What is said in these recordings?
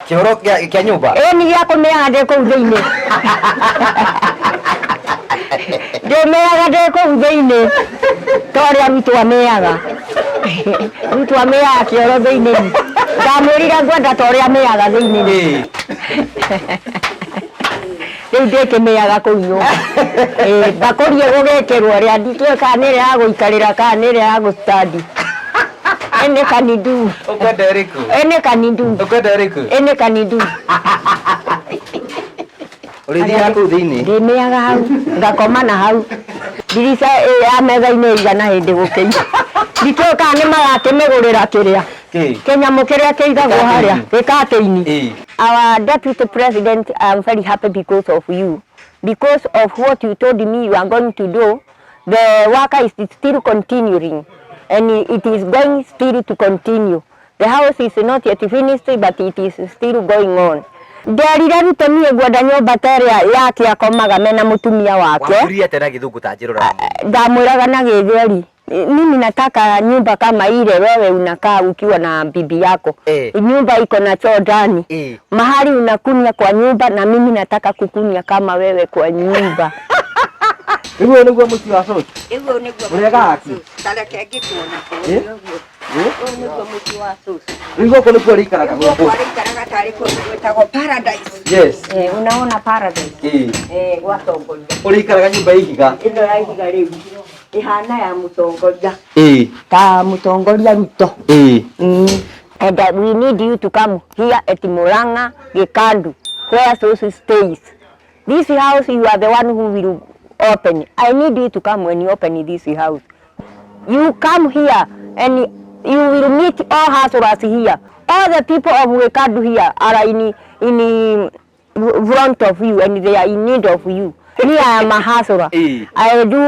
Kĩoro kĩa kĩa nyũmba. Ĩĩ nĩ gĩa kũmĩaga ndĩ kũu thĩinĩ. Ndĩmĩaga ndĩ kũu thĩinĩ ta ũrĩa Ruto amĩaga. Ruto amĩaga kĩoro thĩinĩ. Ndamwĩrire ngwenda ta ũrĩa amĩaga thĩinĩ. Ĩĩ. Rĩu ndĩkĩmĩaga kũu nyũmba. Ĩĩ mbakũri ĩgũgĩkĩrwo ũrĩa ndikĩũĩ kana nĩ ĩrĩa ya gũikarĩra kana nĩ ĩrĩa ya gũstandi. Any can do. Ũkwenda ĩrĩkũ? Any can do. Ũkwenda ĩrĩkũ? Any can do. Ũrĩthiaga kũu thĩinĩ? Ndĩmĩaga hau, ngakoma na hau. Ndirica ĩ ya metha-inĩ ĩigana hĩndĩ gũkĩira. Ndikĩũĩ kana nĩ magakĩmĩgũrĩra kĩrĩa. Kĩ? Kĩnyamũ kĩrĩa kĩigagwo harĩa. Gĩkatĩini. Gĩkatĩini. Ĩĩ. Our deputy president, I am very happy because of you. Because of what you told me you are going to do, the work is still continuing and it is going still to continue. The house is not yet finished but it is still going on. Nderire Ruto niĩ ngwenda nyũmba ta ĩrĩa yake akomaga mena mũtumia wake. Wamwĩrire atĩa na gĩthũngũ ta njĩrora? Ndamwĩraga na gĩthweri mimi nataka nyumba kama ile wewe unakaa ukiwa na bibi yako Eh. nyumba iko na choo ndani Eh. mahali unakunya kwa nyumba na mimi nataka kukunya kama wewe kwa nyumba. Rĩu ũyũ nĩguo mũciĩ wa cũcũ? Ũguo nĩguo Ũrega aki? tareke ngĩkuona Eh? ũguo Eh? ũyũ nĩguo mũciĩ wa cũcũ. Rĩu gũkũ nĩkuo ũrĩikaraga gũkũ? Arĩikaraga tarĩ kũndũ gwĩtagwo paradise. Yes. Eh, unaona paradise. Ĩĩ. Eh, gwa tongoria. Ũrĩikaraga nyũmba ya ihiga? Ĩno ya ihiga rĩu ĩhana ya mũtongoria. Ĩĩ. Ta mũtongoria Ruto. Ĩĩ. And we need you to come here at Murang'a Gikandu, where Sosu stays. This house, you are the one who will open. I need you to come when you open this house. You come here and you will meet all hustlers here. All the people of Gikandu here are in front of you and they are in need of you. Me, I am a hustler. Eh. I do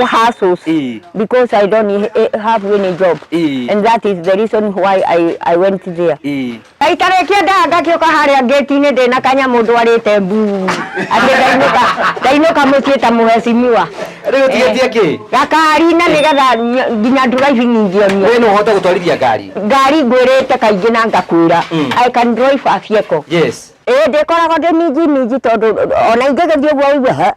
hustles Eh. because I don't have any job. Eh. And that is the reason why I went there. Ĩĩ. Itarĩkia ndaga ngakĩũka harĩa ngĩti-inĩ ndĩna kanyamũ ndwarĩte mbuu atĩ ndainũka ndainũka mũciĩ ta mũhecimiwa. Rĩu ũtigĩtie kĩ? Gakari na nĩgetha nginya driving ingĩonio. We no ũhote gũtwarithia ngari? Ngari ngwĩrĩte kaingĩ na ngakwĩra. I can drive a vehicle. Yes. Ĩĩ ndĩkoragwo ndĩ minji minji tondũ ona ingĩgĩthiĩ ũguo ũigue he.